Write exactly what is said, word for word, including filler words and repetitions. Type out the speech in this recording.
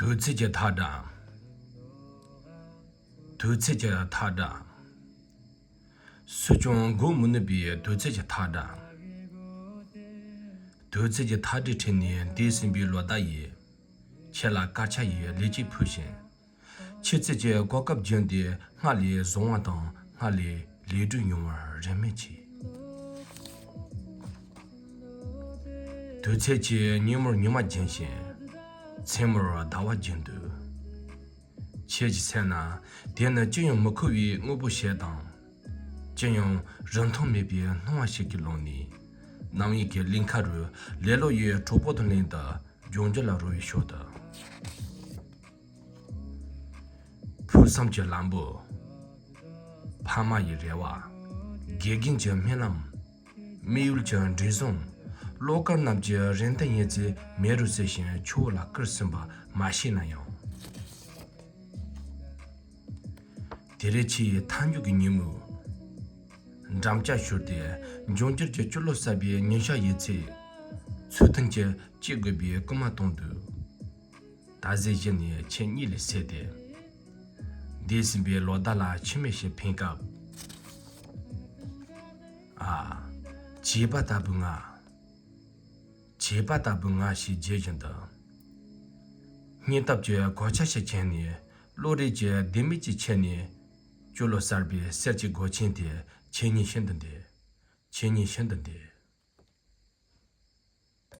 དུས་ཚོད་ཀྱི་ཐག་སྒྲ། དུས་ཚོད་ཀྱི་ཐག་སྒྲ། སུས་ཀྱང་འགོག་མི་ནུས་པའི་དུས་ཚོད་ཀྱི་ཐག་སྒྲ། དུས་ཚོད་ཀྱི་ཐག་སྒྲའི་ཁྲོད་ནས་འདས་ཟིན་པའི་ལོ་ཟླ་ཡིས། ཁྱེད་ལ་སྐར་ཆ་ཡི་ལེགས་སྐྱེས་ཕུལ་ཞིང་། ཆུ་ཚོད་ཀྱི་གོ་སྐབས་བརྒྱུད་དེ་སྔར་ལས་བཟང་བ་དང་སྔར་ལས་ལེགས་གྲུབ་ཡོང་བར་རེ་སྨོན་བྱེད། དུས་ཚོད་ཀྱིས་ཉིན་མོར་ཉི་མ་སྦྱིན་ཞིང་། མཚན་མོར་ཟླ་བ་སྦྱིན་འདུག་ཁྱེད་ཀྱི་སེམས་ན་དེ་ནི་ཅི་ཡང་མི་མཁོ་བའི་དངོས་པོ་ཞིག་དང་། ཅི་ཡང་རིན་ཐང་མེད་པའི་སྣང་བ་ཞིག་གི་ཀློང་ནས། རྣམ་གཡེང་གི་ལིང་ཁ་རུ་ལེ་ལོ་ཡི་གྲོགས་པོ་དང་ལྷན་དུ་ལྗོངས་རྒྱུ་ལ་རོལ་བའི་ཞོར་དུ། ཕུགས་བསམ་གྱི་ལམ་བུ། ཕ་མ་ཡི་རེ་བ། དགེ་རྒན་གྱི་སྨོན་ལམ། དམིགས་ཡུལ་གྱི་འབྲས་བཟང་། བློ་དཀར་རྣམས་ཀྱི་རེ་འདུན་ཡིན་ཚེ་མེ་རུ་བསྲེགས་ཤིང་ཆུ་བོ་ལ་བསྐུར་ཟིན་པ་མ་ཤེས་ན་ཡང་། དེ་རེ་ཆེ་ཡི་ཐལ་འགྱུར་གྱི་ཉིན་མོའི་འགྲམ་ལྕག་བཞུར་ཏེ་འབྱུང་འགྱུར་གྱི་སྐྱོ་ལོ་གསར་པའི་ཉིན་ཞག་ཡོད་ཚད། ཚུལ་མཐུན་གྱིས་སྐྱེལ་དགོས་པའི་སྐུལ་མ་གཏོང་དུས། ད་གཟོད་གཞི་ནས་ཁྱེད་གཉིད་ལས་སད་དེ། འདས་ཟིན་པའི་ལོ་ཟླ་ལ་མཆི་མ་ཞིག་འཕེན་སྐབས། ཨ། བྱིས་པ་ལྟ་བུའི་ང་། བྱིས་པ་ལྟ་བུའི་ང་ཞེས་བརྗོད་བཞིན་དུ། སྙིང་སྟོབས་ཀྱི་གོ་ཆ་ཞིག་གྱོན་ནས། བློ་རིག་གི་ལྡེ་མིག་ཅིག་ཕྱེ་ནས། སྐྱོ་ལོ་གསར་པའི་གསེར་གྱི་སྒོ་ཆེན་དེ་ཁྱེད་གཉིས་ཤིན་ཏུ་འདེད། ཁྱེད་གཉིས་ཤིན་ཏུ་འདེད།